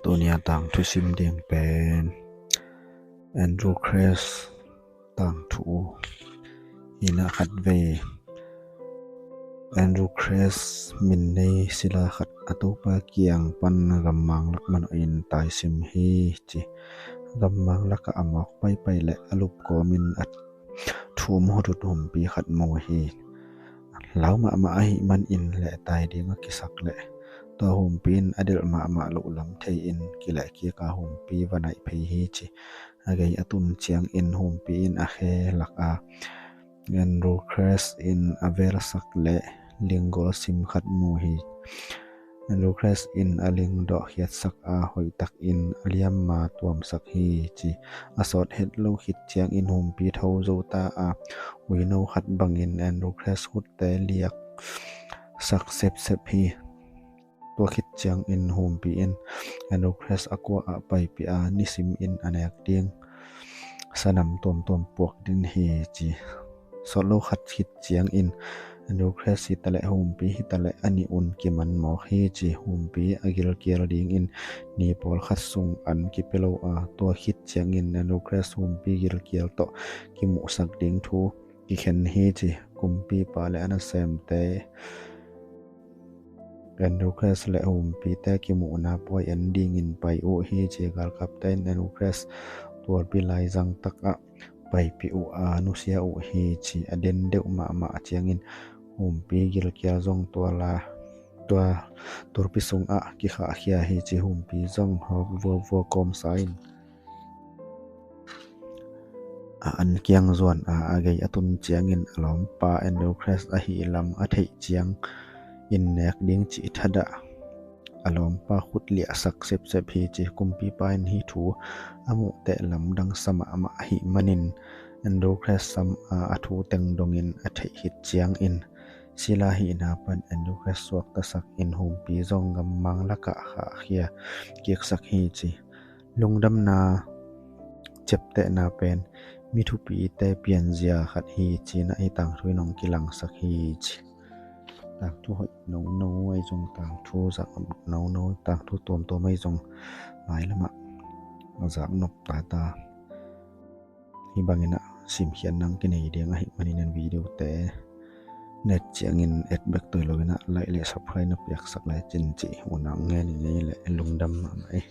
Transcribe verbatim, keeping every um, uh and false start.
Tuni a tangthu sim ding pen Andrew Crest tangthu hi a, khatvei Andrew Crest min nei sila khat a Topa kiang pan gammang lak manohin taisim hi ci. Gammang lakah a mawk paipai le a lup kawmin a thum hudut humpi khat mu hi. Lau mahmah ahih manin lehtai ding a kisak leh tua humpi in a delh mahmah loh lam thei-in kilehkik a humpi va naih phei hi ci. A gei a tun ciangin humpi in a khe lak a Andrew Crest in a velsak leh linggawl sim khat mu hi. Andrew Crest in a ling dawhkhiatsak a hoihtakin a liamma tuamsak hi ci. A sawt het lo khit ciangin humpi tho zo ta a, uino khat bangin Andrew Crest khutte liaksak sepsep hi. Tua khit ciangin humpi in Andrew Crest a kua ah paipih a, nisimin a nek ding sanam tuamtuam puak din hi ci. Sawt lo khat khit ciangin Andrew Crest hitaleh humpi hitaleh a nih un kiman mawk hi ci. Humpi a gilkial dingin ni pawlkhat sung an kipia lo a, tua khit ciangin Andrew Crest humpi gilkial tawh kimuhsak ding thu kikhen hi ci. Kumpipa le a nasemte Andrew Crest le humpite kimuhna pawi en dingin pai uh hi ci. Galkapte in Andrew Crest tualpi laizang takah paipih uh a, nusia uh hi ci. A den deuh mahmah ciangin humpi gilkial zong tua la tua tualpi sungah kikhahkhia hi ci. Humpi zong hawk vuavua kawmsa in a an kiang zuan a, a gei a tun ciangin a lawmpa Andrew Crest ahih lam a theih ciangin nek ding cih thadah a lawmpa khut liahsak sepsep hi ci. Kumpipa in hih thu a muhteh lamdang sa mahmah ahih manin Andrew Crest sam a, a thu teng dongin a theih khit ciangin sila hihna pan Andrew Crest suaktasak in humpi zong gammang lakah khahkhia kiksak hi ci. Lungdamna ciaptehna pen mi thupite pianzia khat hi ci-in hih tangthu in hong kilangsak hi ci. Tangthu hoih nono ahi zong, tangthu zak nono, tangthu tuamtuam ahi zong mailamah a zak nop tata. Hih bangin a simkhiat nang kinei ding ahih manin videote na et ciangin et bek toi loin a like le subscribe na piaksak lecin ci. Unau ngen i ngei le lungdam mahmah hi.